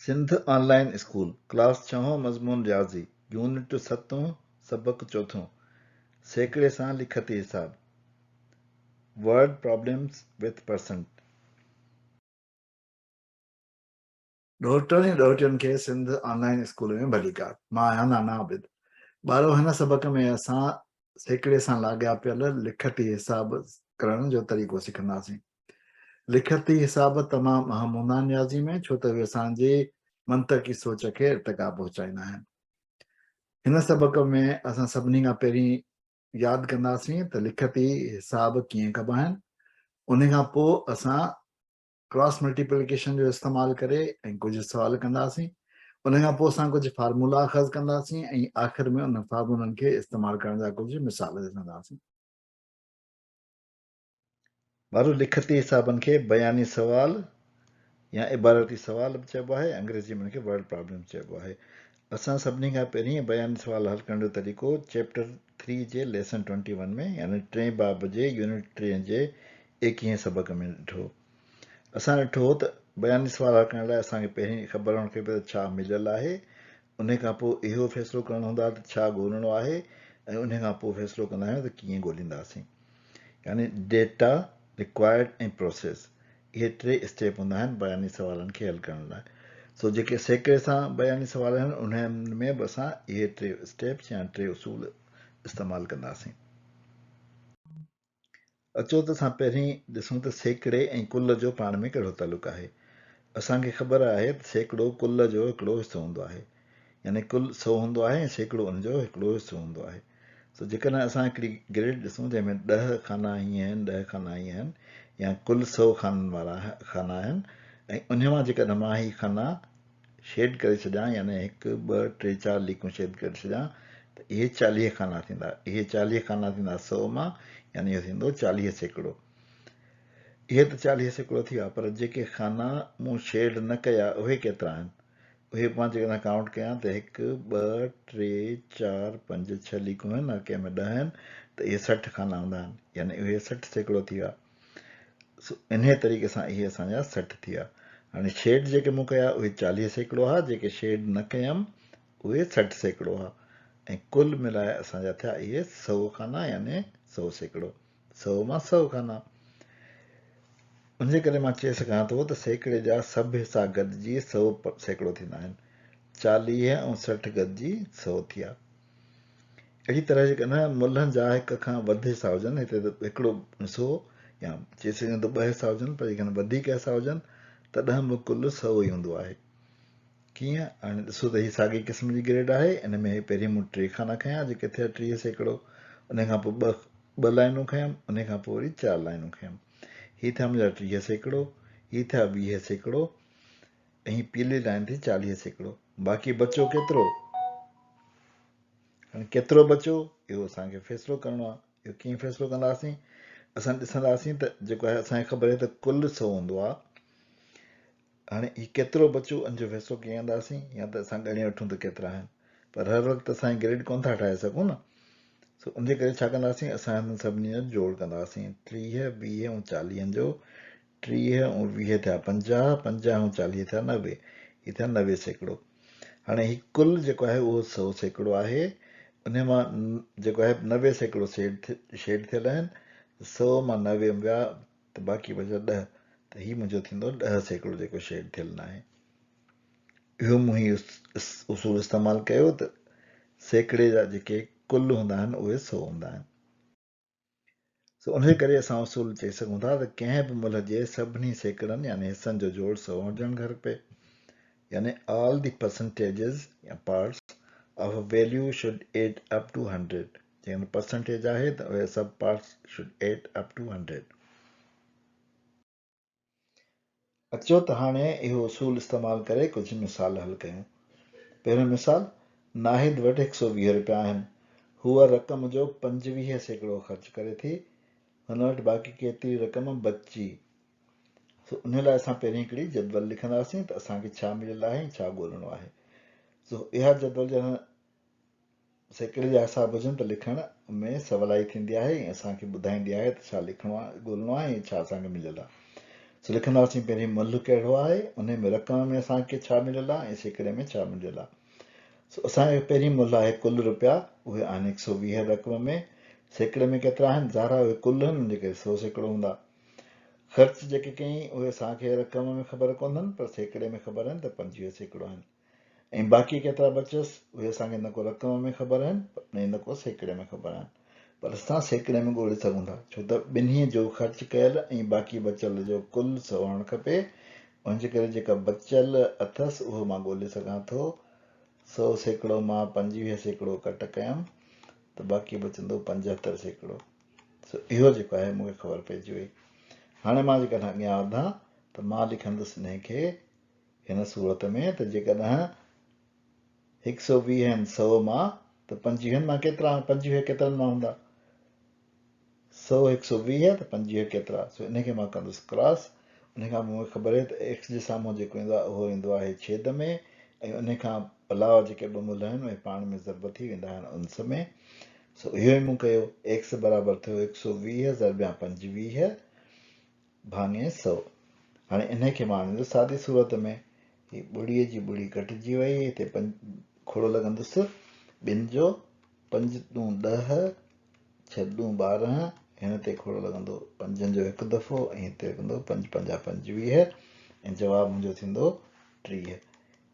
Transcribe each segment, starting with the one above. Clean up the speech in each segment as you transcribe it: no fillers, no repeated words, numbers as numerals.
سنڌ آن line school, class ڇهون مضمون رياضي، يونٽ ستون، سبق چوٿون، سيڪڙي سان لکتي حساب، Word Problems with Percent. ڏوهٽن ۽ ڏوهٽين کي سنڌ آن لائين اسڪول ۾ ڀليڪار. مان آهيان نانا عابد. ٻارو هن سبق ۾ اسان سيڪڙي سان لاڳاپيل لکتي حساب ڪرڻ جو طريقو سکنداسين. لکتي حساب تمام اهم هوندا آهن رياضي ۾ ڇو ته اهي اسان جي منطقي سوچ کي ارتقا پهچائيندا آهن. هن سبق ۾ اسان سڀني کان پهرين ياد ڪنداسين ته لکتي حساب ڪيئن ڪبا آهن. ان کان پوء اسان ڪراس ملٽيپليڪيشن جو استعمال ڪري ۽ ڪجهه سوال ڪنداسين. ان کان پوء اسان ڪجهه فارمولا اخذ ڪنداسين ۽ آخر ۾ انهن فارمولن کي استعمال ڪرڻ جا ڪجهه مثال ڏسنداسين. ٻارو لکتي حسابن کي بياني سوال يا عبارتي سوال به چئبو آهي، انگريزي ۾ ان کي Word Problems چئبو آهي. اسان سڀني کان پهرين بياني سوال حل ڪرڻ جو طريقو چيپٽر ٿري جي ليسن ٽوئنٽي ون ۾ يعني ٽئين باب جي يونٽ ٽئين جي ايڪيهين سبق ۾ ڏٺو. اسان ڏٺو هو ته بياني سوال حل ڪرڻ لاء اسان کي پهرين خبر هئڻ کپي ته ڇا مليل آهي، انهي کان پوء اهو فيصلو ڪرڻو هوندو آهي ته ڇا ڳولڻو آهي ۽ انهي کان پوء فيصلو ڪندا آهيون ته ڪيئن ڳولينداسين. يعني ڊيٽا، رڪوائرڊ ۽ پروسيس اهي ٽي اسٽيپ هوندا آهن بياني سوالن کي حل ڪرڻ لاء. سو جيڪي سيڪڙي سان بياني سوال آهن انهن ۾ به اسان اهي ٽي اسٽيپس يا ٽي اصول استعمال ڪنداسين. اچو ته اسان پهرين ڏسون ته سيڪڙي ۽ ڪل جو پاڻ ۾ ڪهڙو تعلق آهي. اسان کي خبر آهي ته سيڪڙو ڪل جو هڪڙو حصو هوندو آهي. يعني ڪل سو هوندو آهي ۽ سيڪڙو ان جو هڪڙو حصو هوندو آهي. سو جيڪڏهن اسان هڪڙي گريڊ ڏسون جنهن ۾ ڏهه خانا هيئن آهن، ڏهه خانا هيئن آهن يا ڪل سو خانن وارا خانا آهن ۽ انهي مان جيڪڏهن مان هي خانا شيڊ ڪري ڇڏيان يعني هڪ، ٻه، ٽي، چار ليڪون شيڊ ڪري ڇڏيان ته اهي 40 خانا ٿيندا. اهي 40 خانا ٿيندا سو مان يعني اهو ٿيندو 40%. اهي ته 40% ٿي ويا پر جيڪي خانا مون شيڊ نه ڪيا اهي ڪيترا آهن؟ اهي به مان جيڪڏهن ڪائونٽ ڪيان ته هڪ، ٻه، ٽي، چار، پنج، ڇهه ليڪون آهن هر ڪنهن ۾ ڏهه آهن ته اهي 60 خانا هوندا آهن يعني اهي 60% ٿي ويا. سو انهيء طريقي سان اهي اسان جا 60 ٿي ويا. هاڻي شيڊ جيڪي مون ڪيا اهي 40% هئا جيڪي شيڊ نه ڪيم اهي 60% هئا ۽ ڪل ملائي اسان جا ٿيا اهي 100 خانا يعني 100%. سو مان سو خانا. ان جي ڪري مان چئي سگهان ٿو ته سيڪڙي جا سڀ حصا گڏجي 100% ٿيندا آهن. 40 ۽ 60 گڏجي سو ٿيا. اهڙي طرح جيڪڏهن ملهن جا هڪ کان وڌ حصا هجن، هتي ته هڪڙو حصو يا چئي سگهجي ٿو ٻه حصا هجن، پر جيڪڏهن وڌيڪ حصا هجن تڏهن به ڪل سو ئي هوندو آهي. ڪيئن؟ هاڻي ڏسو ته هي ساڳئي قسم جي گريڊ آهي، ان ۾ پهرين مون ٽي خانا کنيا جيڪي ٿيا 30%، ان کان پوء ٻه ٻه لائنون کنيم، ان کان پوء وري چار لائنون کنيم. هي ٿيا منهنجا 30%، هي ٿيا 20% ۽ هي پيلي لائن ٿي 40%. باقي بچو ڪيترو؟ هاڻي ڪيترو بچو اهو اسان کي فيصلو ڪرڻو آهي. اهو ڪيئن فيصلو ڪنداسين؟ اسان ڏسنداسين ته جيڪو آهي اسان کي خبر آهي ته ڪل سو هوندو آهي. هاڻي هي ڪيترو بچو ان جو فيصلو ڪيئن ڪنداسين؟ يا ته اسان ڳڻي وٺون ته ڪيترا آهن، پر هر وقت اسان گريڊ ڪونه ٿا ٺاهي سگهون نه، سو ان جي ڪري ڇا ڪنداسين، اسان هنن سڀني جو جوڙ ڪنداسين، 30، 20 ۽ 40 جو، 30 ۽ 20 ٿيا 50، 50 ۽ 40 ٿيا 90، هي ٿيا 90%. هاڻي هي ڪل جيڪو آهي اهو 100% آهي، ان مان جيڪو آهي 90% شيڊ ٿيل آهن، سو مان 90 ويا ته باقي بچيا 10 ته هي منهنجو ٿيندو 10% جيڪو شيڊ ٿيل ناهي. اهو مون هي اصول استعمال ڪيو ته سيڪڙي جا جيڪي ڪل هوندا آهن اهي 100 هوندا آهن. سو انهي ڪري اسان اصول چئي سگهون ٿا ته ڪنهن به ملهه جي سڀني سيڪڙن يعني حصن جو جوڙ 100 هجڻ گهرپي. يعني all the percentages يا parts of a value should add up to 100. جيڪڏهن پرسنٽيج آهي ته اهي سڀ parts should add up to 100. اچو ته هاڻي اهو اصول استعمال ڪري ڪجهه مثال حل ڪيون. پهريون مثال، ناهيد وٽ 120 رپيا آهن. هوء رقم جو 25% خرچ ڪري ٿي. هن وٽ باقي ڪيتري رقم بچي؟ سو انهي لاء اسان پهرين هڪڙي جدول لکنداسين ته اسان کي ڇا مليل آهي ۽ ڇا ڳولڻو آهي. سو اها جدول جڏهن سيڪڙي جا حساب هجن ته لکڻ ۾ سولائي ٿيندي آهي ۽ اسان کي ٻڌائيندي آهي ته ڇا لکڻو آهي، ڳولڻو آهي ۽ ڇا اسان کي مليل آهي. سو لکنداسين پهرين ملهه ڪهڙو آهي، انهي ۾ رقم ۾ اسان کي ڇا مليل آهي ۽ سيڪڙي ۾ ڇا مليل آهي. سو اسان جو پهرين ملهه آهي ڪل رپيا، اهي آهن 120 رقم ۾، سيڪڙي ۾ ڪيترا آهن؟ ظاهر آهي اهي ڪل آهن ان جي ڪري 100% هوندا. خرچ جيڪي ڪيائين اهي اسان کي رقم ۾ خبر ڪونهن پر سيڪڙي ۾ خبر آهن ته 25% آهن. ۽ باقي ڪيترا بچيس، اهي اسان کي نه ڪو رقم ۾ خبر آهن ۽ نه ڪو سيڪڙي ۾ خبر آهن. پر اسان سيڪڙي ۾ ڳولي سگهون ٿا، ڇو ته ٻنهي جو خرچ ڪيل ۽ باقي بچيل جو ڪل سو هئڻ کپي. ان جي ڪري جيڪا بچيل اٿس، اهو مان ڳولي سگهان ٿو. 100% مان 25% ڪٽ ڪيم ته باقي بچندو 75%. سو اهو جيڪو آهي مون کي خبر پئجي وئي. هاڻي مان جيڪڏهن اڳيان وڌان ته مان لکندس انهي کي هن صورت ۾ ته جيڪڏهن 120 آهن سئو مان ته پنجويهن مان ڪيترا 25 ڪيترن مان هوندا؟ سئو 120 ته 25 ڪيترا؟ سو ان کي مان ڪندس ڪراس. ان کان مون کي خبر آهي ته ايڪس جي سامهون جيڪو ايندو آهي اهو ايندو آهي ڇيد ۾ ۽ ان کان علاوه جيڪي ٻه ملهه آهن اهي پاڻ ۾ ضرب ٿي ويندا آهن انس ۾. سو اهو ئي مون ڪيو. ايڪس برابر ٿيو 120 ضربيان 25 ڀاڱي سئو. هاڻي انهيء کي مان آڻيندس سادي صورت ۾. هي ٻڙيء جي ٻڙي ڪٽجي وئي. هتي پنج کوڙو لڳندس ٻن جو. پنج ڏون ڏهه، ڇهه ڏون 12. هن تي کوڙو لڳندو پنجن جو هڪ دفعو ۽ هتي لڳندو پنج پنجا 25 ۽ جواب منهنجو ٿيندو 30.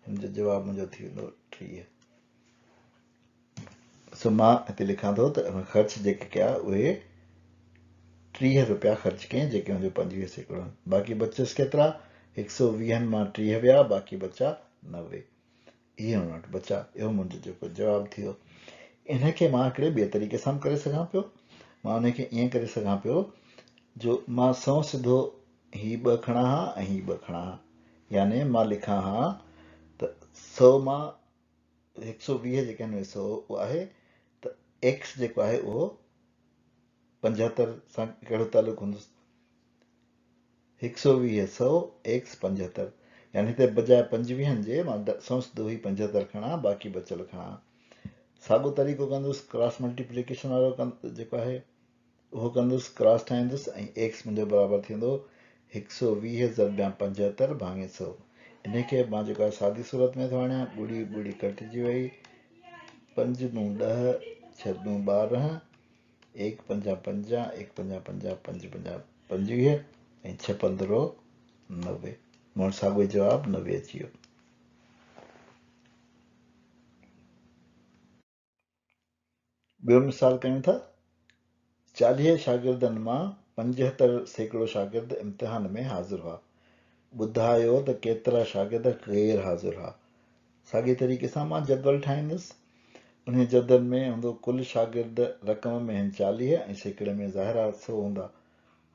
هن جو جواب منهنجو ٿي ويندو 30. سو مان هتي لکان ٿو ته هن خرچ جيڪي ڪيا اهي 30 روپيا خرچ ڪيائين جيڪي هن جو 25% آهن. باقي بچيس ڪيترا؟ هڪ سئو ويهن مان 30 ويا باقي بچا 90. اهي هن وٽ بچا. اهو منهنجو جيڪو جواب ٿيو. ان کي مان هڪڙي ٻئي طريقي سان به ڪري سگهان پيو. مان ان کي ائين ڪري سگهان پيو جو مان سنئون سڌو هي ٻه کڻان ها ۽ هي ٻه کڻان ها. يعني مان لکان ها ته سئو مان 120 جيڪي آهن اهي سئو آهي ته ايڪس جيڪو آهي اهو 75 سان ڪهڙو تعلق هوندس؟ 120 سئو ايڪس 75 يعني هتي بجاء پنجويهن جي مان سئو سڌو هي 75 کڻان باقي بچيل کڻان. ساڳو طريقو ڪندس ڪراس ملٽيپليڪيشن وارو جيڪو آهي اهو ڪندس، ڪراس ٺاهيندس ۽ ايڪس منهنجو برابر ٿيندو 120 ضربيان 75 ڀاڱي سئو. انهي کي به مان جيڪو آهي سادي صورت ۾ ٿو آڻيان، ٻڙي ٻڙي ڪٽجي وئي، پنج ڏون ڏهه، ڇهه ڏون 12، ايڪ پنجا پنجا، ايڪ پنجا پنجا، پنج پنجا 25 ۽ ڇهه پندرهن 90. مون وٽ ساڳيو ئي جواب 90 اچي ويو. ٻيو مثال ڪيون ٿا، 40 شاگردن مان 75% شاگرد امتحان ۾ حاضر هئا. ٻڌايو ته ڪيترا شاگرد غير حاضر هئا. ساڳئي طريقي سان مان جدول ٺاهيندس. انهي جدول ۾ هوندو ڪل شاگرد رقم ۾ آهن 40 ۽ سيڪڙي ۾ ظاهر آهي سو هوندا.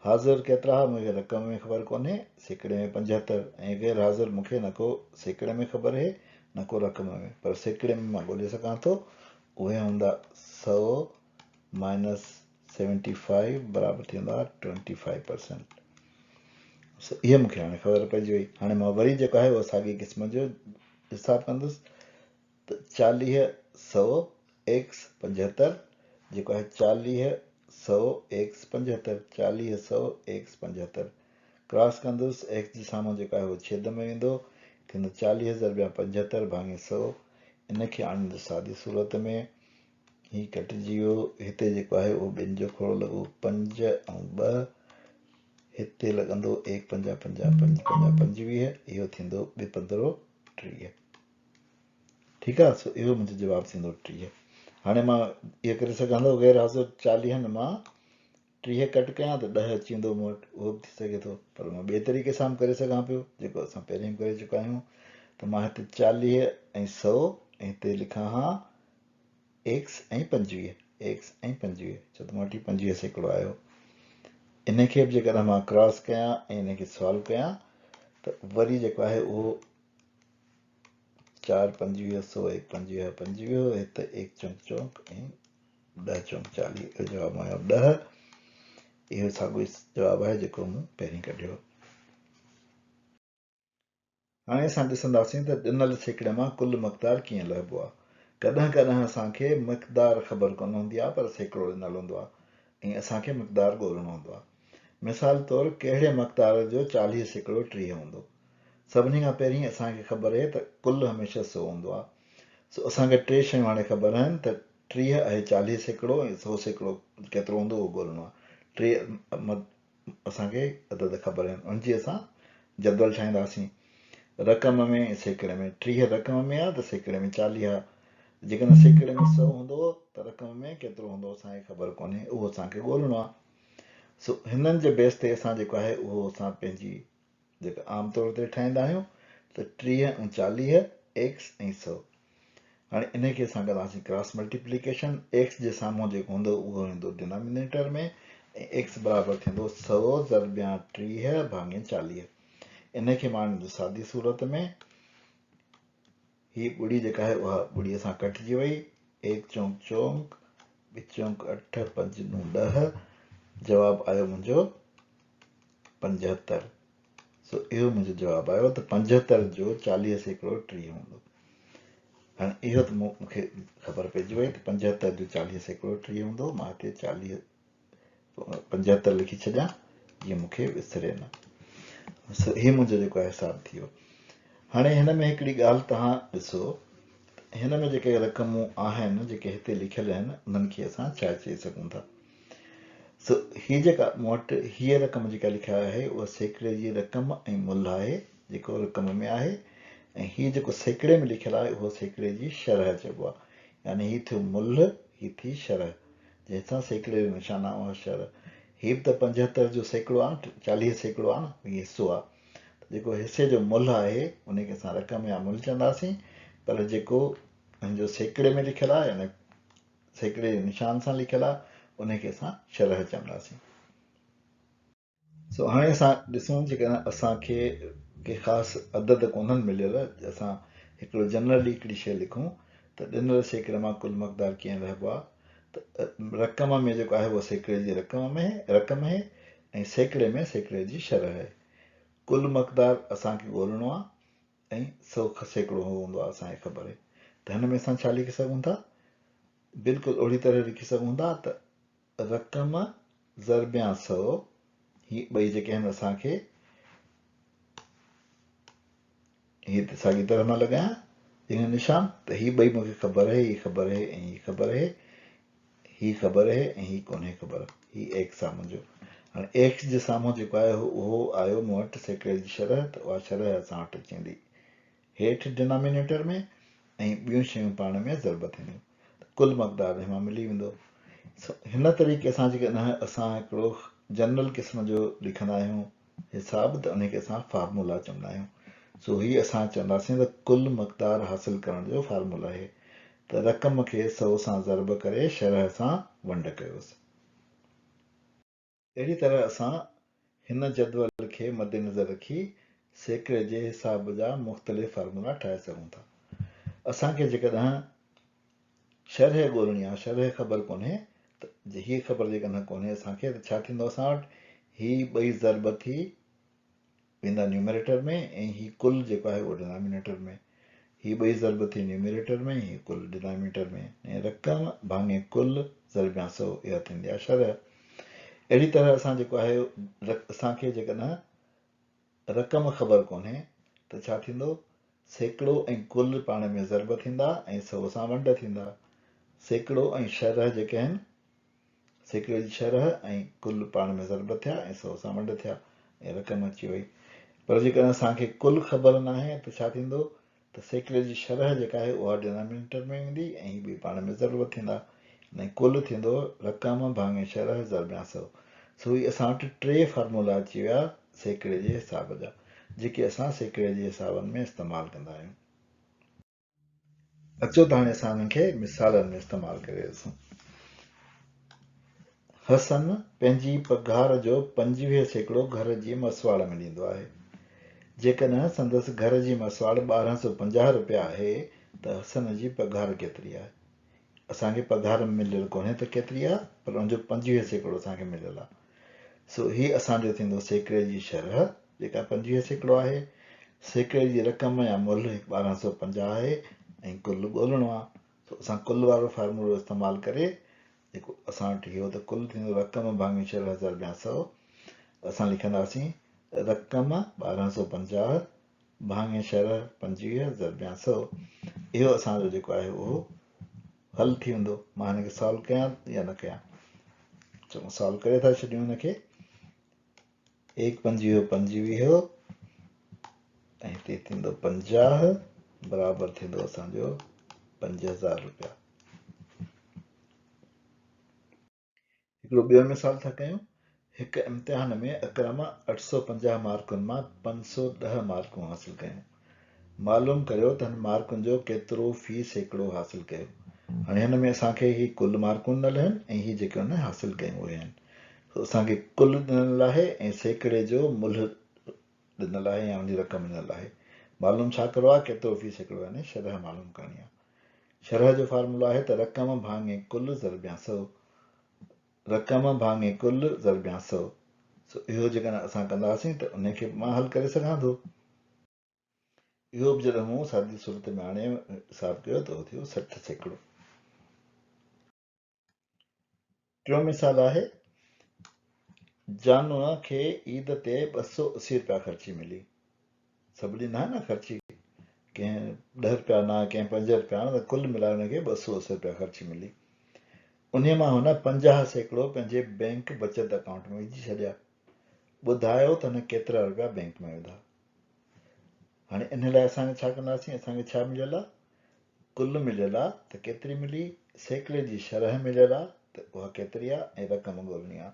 حاضر ڪيترا ها مون کي رقم ۾ خبر ڪونهي، سيڪڙي ۾ 75 ۽ غير حاضر مون کي نه ڪو سيڪڙي ۾ خبر اهي نه ڪو رقم ۾ پر سيڪڙي ۾ مان ڳولي سگهان ٿو اهي هوندا سئو مائنس سيونٽي فائيو برابر ٿيندا ٽوئنٽي فائيو پرسنٽ. سو اهي مون کي هاڻي خبر پئجي وئي. هاڻي مان وري جيڪو آهي اهو ساڳي قسم جو حساب ڪندس ته 40 سئو ايڪس 75 جيڪو آهي 40 سئو ايڪس 75 40 سئو ايڪس 75 ڪراس ڪندس ايڪس جي سامهون جيڪو آهي اهو ڇيد ۾ ويندو ٿيندو 40 ضربيان 75 ڀاڱي سئو ان کي آڻيندس سادي صورت ۾ هي ڪٽجي ويو هتي جيڪو آهي اهو ٻن جو کوڙو لڳو پنج ۽ ٻه هتي لڳندو ايڪ پنجا پنجا پنج پنجا 25 اهو ٿيندو ٻه پندرهن 30. ٺيڪ آ سو اهو منهنجو جواب ٿيندو 30. هاڻي مان اهو ڪري سگهان ٿو غير حاضر 40 مان 30 ڪٽ ڪيان ته 10 اچي ويندو مون وٽ اهو به ٿي سگهي ٿو پر مان ٻئي طريقي سان به ڪري سگهان پيو جيڪو اسان پهرين به ڪري چڪا آهيون ته مان هتي 40 ۽ 100 ۽ هتي لکان ها ايڪس ۽ 25 ايڪس ۽ 25 ڇو ته مون وٽ هي 25% آيو ان کي به جيڪڏهن مان ڪراس ڪيان ۽ ان کي سالو ڪيان ته وري جيڪو آهي اهو چار 25 سو ايڪ 25 25 هت ايڪ چونڪ چونڪ ۽ ڏهه چونڪ 40 اهو جواب آيو 10. اهو ساڳيو جواب آهي جيڪو مون پهرين ڪڍيو. هاڻي اسان ڏسنداسين ته ڏنل سيڪڙي مان ڪل مقدار ڪيئن لهبو آهي. ڪڏهن ڪڏهن اسان کي مقدار خبر ڪونه هوندي آهي پر سيڪڙو ڏنل هوندو آهي ۽ اسان کي مقدار ڳولڻو هوندو آهي. مثال طور ڪهڙي مقدار جو 40% 30 هوندو؟ سڀني کان پهرين اسان کي خبر اهي ته ڪل هميشه 100 هوندو آهي. سو اسان کي ٽي شيون هاڻي خبر آهن ته 30 آهي 40% ۽ 100% ڪيترو هوندو اهو ڳولڻو آهي. ٽي اسان کي عدد خبر آهن ان جي اسان جدول ٺاهينداسين. رقم ۾ ۽ سيڪڙي ۾ 30 رقم ۾ آهي ته سيڪڙي ۾ 40 آهي. جيڪڏهن سيڪڙي ۾ 100 هوندو ته رقم ۾ ڪيترو هوندو اسان کي خبر ڪونهي اهو اسان کي ڳولڻو آهي. سو هنن جي بيس تي اسان جيڪو آهي اهو اسان پنهنجي جيڪا عام طور تي ٺاهيندا آهيون ته 30 ۽ 40 ايڪس ۽ 100. هاڻي انهي کي اسان ڪنداسين ڪراس ملٽيپليڪيشن. ايڪس جي سامهون جيڪو هوندو اهو ايندو ڊينامينيٽر ۾ ۽ ايڪس برابر ٿيندو 100 ضربيان 30 ڀاڱي 40. انهي کي مان آڻيندس سادي صورت ۾. هي ٻڙي جيڪا آهي اها ٻڙيء سان ڪٽجي وئي. ايڪ چونڪ چونڪ، ٻه چونڪ اٺ، پنج نو ڏهه، جواب آيو منهنجو 75. سو اهو منهنجو جواب آيو ته 75 جو 40% 30 هوندو. هاڻي اهو ته مون کي خبر پئجي وئي ته 75 جو 40% 30 هوندو. مان هتي 40 75 لکي ڇڏيان جيئن مون کي وسري نه. سو هي منهنجو جيڪو آهي حساب ٿي ويو. هاڻي هن ۾ هڪڙي ڳالهه توهان ڏسو، هن ۾ جيڪي رقمون آهن جيڪي هتي لکيل آهن انهن کي اسان ڇا چئي سگهون ٿا. سو هي جيڪا مون وٽ هيء رقم جيڪا لکيل آهي اها سيڪڙي جي رقم ۽ ملهه آهي جيڪو رقم ۾ آهي ۽ هي جيڪو سيڪڙي ۾ لکيل آهي اهو سيڪڙي جي شرح چئبو آهي. يعني هي ٿيو ملهه، هي ٿي شرح. جنهن سان سيڪڙي جو نشان آهي اها شرح. هي به ته 75 جو سيڪڙو آهي نه، 40% آهي نه، هي حصو آهي. ته جيڪو حصي جو ملهه آهي ان کي اسان رقم يا ملهه چونداسين، پر جيڪو ان جو سيڪڙي ۾ لکيل آهي يعني سيڪڙي جي نشان سان لکيل آهي ان کي اسان شرح چونداسين. سو هاڻي اسان ڏسون جيڪڏهن اسان کي ڪي خاص عدد ڪونهن مليل، اسان هڪڙو جنرلي هڪڙي شيء لکون ته ڏنل سيڪڙي مان ڪل مقدار ڪيئن لهبو آهي ته رقم ۾ جيڪو آهي اهو سيڪڙي جي رقم ۾ رقم آهي ۽ سيڪڙي ۾ سيڪڙي جي شرح آهي. ڪل مقدار اسان کي ڳولڻو آهي ۽ 100% هوندو آهي اسان کي خبر آهي ته هن ۾ اسان ڇا لکي سگهون ٿا؟ بلڪل اهڙي طرح لکي سگهون ٿا ته رقم ضربيان سؤ، هي ٻئي جيڪي آهن اسان کي هي ته ساڳي طرح مان لڳايان جيڪڏهن نشان ته هي ٻئي مونکي خبر آهي، هي خبر آهي ۽ هي خبر آهي، هي خبر آهي ۽ هي ڪونهي خبر، هي ايڪس آهي منهنجو. هاڻي ايڪس جي سامهون جيڪو آيو اهو آيو مون وٽ سيڪڙي جي شرح، ته اها شرح اسان وٽ اچي ويندي هيٺ ڊنامينيٽر ۾ ۽ ٻيون شيون پاڻ ۾ ضرب ٿينديون ته ڪل مقدار هن مان ملي ويندو. سو هن طريقي سان جيڪڏهن اسان هڪڙو جنرل قسم جو لکندا آهيون حساب ته انهي کي اسان فارمولا چوندا آهيون. سو هي اسان چونداسين ته ڪل مقدار حاصل ڪرڻ جو فارمولا آهي ته رقم کي 100 سان ضرب ڪري شرح سان ونڊ ڪيوس. اهڙي طرح اسان هن جدول کي مدنظر رکي سيڪڙي جي حساب جا مختلف فارمولا ٺاهي سگهون ٿا. اسان کي جيڪڏهن شرح ڳولڻي آهي، شرح خبر ڪونهي ته هيء خبر جيڪڏهن ڪونهي اسان کي ته ڇا ٿيندو اسان وٽ هي ٻئي ضرب ٿي ويندا نيومريٽر ۾ ۽ هي ڪل جيڪو آهي اهو ڊنامينيٽر ۾. هي ٻئي ضرب ٿي نيومريٽر ۾ هي ڪل ڊنامينيٽر ۾. ۽ رقم ڀاڱي ڪل ضربيان سو اها ٿيندي آهي شرح. اهڙي طرح اسان جيڪو آهي اسان کي جيڪڏهن رقم خبر ڪونهي ته ڇا ٿيندو سيڪڙو ۽ ڪل پاڻ ۾ ضرب ٿيندا ۽ سو سان ونڊ ٿيندا. سيڪڙو ۽ شرح جيڪي آهن سيڪڙي جي شرح ۽ ڪل پاڻ ۾ ضرب ٿيا ۽ سو سان ونڊ ٿيا ۽ رقم اچي وئي. پر جيڪڏهن اسان کي ڪل خبر ناهي ته ڇا ٿيندو ته سيڪڙي جي شرح جيڪا آهي اها ڊينامينيٽر ۾ ويندي ۽ هي ٻئي پاڻ ۾ ضرب ٿيندا ۽ ڪل ٿيندو رقم ڀاڱي شرح ضربيان سو. سو هي اسان وٽ ٽي فارمولا اچي ويا سيڪڙي جي حساب جا جيڪي اسان سيڪڙي جي حسابن ۾ استعمال ڪندا آهيون. اچو ته هاڻي اسان انهن کي مثالن ۾ استعمال ڪري ڏسون. حسن پنهنجي پگهار جو 25% گهر جي مسواڙ ۾ ڏيندو آهي. جيڪڏهن سندس گهر جي مسواڙ 1250 رپيا آهي ته حسن جي پگهار ڪيتري آهي؟ اسان کي پگهار مليل ڪونهي ته ڪيتري آهي پر ان جو 25% اسان کي مليل آهي. سو هي اسان جو ٿيندو سيڪڙي جي شرح جيڪا 25% آهي. سيڪڙي جي رقم يا ملهه 1250 آهي ۽ ڪل ڳولڻو آهي. سو اسان ڪل وارو فارمولو استعمال ڪري جيڪو اسان وٽ هيو ته ڪل ٿيندو رقم ڀاڱي شرح ضرب يا سؤ. اسان لکنداسين رقم 1250 ڀاڱي شرح 25 ضربيان 100. اهو اسان جو جيڪو آهي اهو حل ٿي ويندو. مان هن کي سالو ڪيان يا نه ڪيان؟ چڱو سالو ڪري ٿا ڇڏيون هن کي. ايڪ پنجويهو پنجويهو ۽ هتي ٿيندو 50 برابر ٿيندو اسان جو 5000 روپيا. هڪڙو ٻيو مثال ٿا ڪيون. هڪ امتحان ۾ اڪرم 850 مارڪن مان 510 مارڪون حاصل ڪيون. معلوم ڪريو ته هن مارڪن جو ڪيترو في سيڪڙو حاصل ڪيو. هاڻي هن ۾ اسان کي هي ڪل مارڪون ڏنل آهن ۽ هي جيڪي هن حاصل ڪيون اهي آهن. سو اسان کي ڪل ڏنل آهي ۽ سيڪڙي جو ملهه ڏنل آهي يا ان جي رقم ڏنل آهي. معلوم ڇا ڪرڻو آهي؟ ڪيترو في سيڪڙو يعني شرح معلوم ڪرڻي آهي. شرح جو فارمولو آهي ته رقم ڀاڱي ڪل ضربيان سو. رقم ڀاڱي ڪل ضربيان سو. سو اهو جيڪڏهن اسان ڪنداسين ته ان کي به مان حل ڪري سگهان ٿو. اهو به جڏهن مون سادي صورت ۾ آڻي حساب ڪيو ته اهو ٿيو 60%. ٽيون مثال آهي، جانوء کي عيد تي 280 رپيا خرچي ملي. سڀ ڏيندا آهن نه خرچي، ڪنهن ڏهه رپيا نه، ڪنهن پنج رپيا نه، ته ڪل ملائي هن کي 280 رپيا خرچي ملي. انهيء مان هن 50% پنهنجي بئنڪ بچت اڪائونٽ ۾ وجهي ڇڏيا. ٻڌايو ته هن ڪيترا رپيا بئنڪ ۾ وڌا. هاڻي ان لاء اسان ڇا ڪنداسين؟ اسان کي ڇا مليل آهي؟ ڪل مليل آ ته ڪيتري ملي، سيڪڙي جي شرح مليل آ ته اها ڪيتري آ ۽ رقم ڳولڻي آ.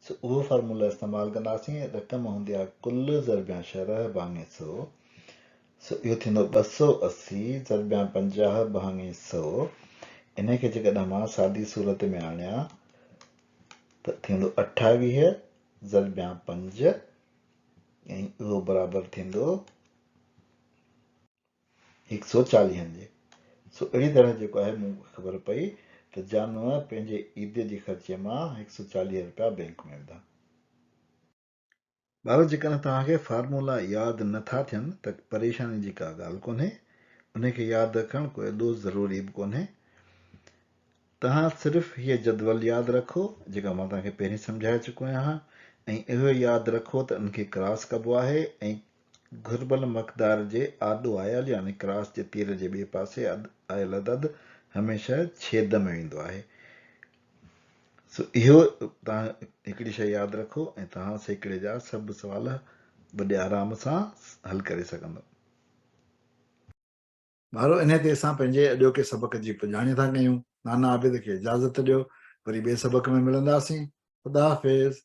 سو اهو فارمولو استعمال ڪنداسين، رقم هوندي آ ڪل ضربيان شرح ڀاڱي سو، سو اهو ٿيندو 280 ضربيان 50 ڀاڱي سو، انهي کي جيڪڏهن مان سادي صورت ۾ آڻيان ته ٿيندو 28 ضربيان 5 ۽ اهو برابر ٿيندو هڪ سو چاليهن جي. سو اهڙي طرح جيڪو آهي مون کي خبر پئي ته جانوء پنهنجي عيديء جي خرچي مان هڪ سو 40 رپيا بئنڪ ۾ وڌا. ٻارو جيڪڏهن توهان کي فارمولا ياد نه ٿا ٿين ته پريشاني جي ڪا ڳالهه ڪونهي، انهي کي ياد رکڻ ڪو ايڏو ضروري به ڪونهي. توهان صرف هيء جدول ياد رکو جيڪا مان توهان کي پهرين سمجهائي چڪو آهيان ۽ اهو ياد رکو ته ان کي ڪراس ڪبو آهي ۽ گهربل مقدار جي آڏو آيل يعني ڪراس جي تير جي ٻئي پاسي آيل عدد هميشه ڇيد ۾ ويندو آهي. سو اهو توهان هڪڙي شيء ياد رکو ۽ توهان سيڪڙي جا سڀ سوال وڏي آرام سان حل ڪري سگهندو. ٻارو انهيء تي اسان پنهنجي اڄوڪي سبق جي پڄاڻي ٿا ڪيون. نانا عابد کي اجازت ڏيو. وري ٻئي سبق ۾ ملنداسين. خدا حافظ.